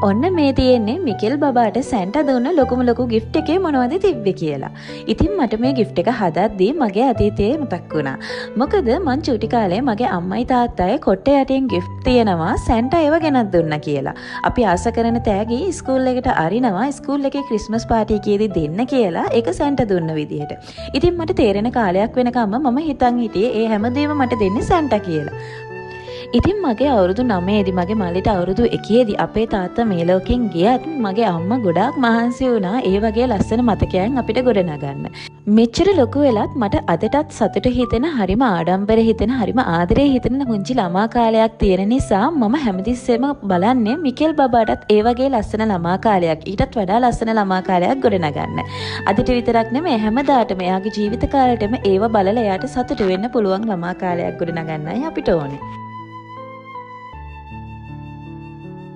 ඔන්න මේ තියෙන්නේ මිකෙල් බබාට සැන්ටා දුන්න ලොකුම ලොකු ගිෆ්ට් එකේ මොනවද තිබ්බේ කියලා. ඉතින් මට මේ ගිෆ්ට් එක හදද්දී මගේ අතීතය මතක් වුණා. මොකද මං චූටි කාලේ මගේ අම්මයි තාත්තයි කොට්ට යටින් ගිෆ්ට් තියෙනවා සැන්ටා ඒව ගෙනත් දුන්නා කියලා. අපි ආස කරන තෑගි ස්කූල් එකට අරිනවා ස්කූල් එකේ ක්‍රිස්මස් පාටි එකේදී දෙන්න කියලා, ඒක සැන්ටා දුන්න විදිහට. ඉතින් මට තේරෙන කාලයක් වෙනකම්ම මම හිතන් හිටියේ ඒ හැමදේම මට දෙන්නේ සැන්ටා කියලා. ඉතින් මගේ අවුරුදු 9ේදී, මගේ මල්ලිට අවුරුදු 1ේදී අපේ තාත්තා මේ ලෝකෙන් ගියත් මගේ අම්මා ගොඩාක් මහන්සි වුණා ඒ වගේ ලස්සන මතකයන් අපිට ගොඩනගන්න. මෙච්චර ලොකු වෙලත් මට අදටත් සතුට හිතෙන, හරිම ආඩම්බර හිතෙන, හරිම ආදරේ හිතෙන පුංචි ළමා කාලයක් තියෙන නිසා මම හැමතිස්සෙම බලන්නේ මිකෙල් බබාටත් ඒ වගේ ලස්සන ළමා කාලයක්, ඊටත් වඩා ලස්සන ළමා කාලයක් ගොඩනගන්න. අදට විතරක් නෙමෙයි, හැමදාටම එයාගේ ජීවිත කාලෙටම ඒව බලලා එයාට සතුටු වෙන්න පුළුවන් ළමා කාලයක් ගොඩනගන්නයි අපිට ඕනේ.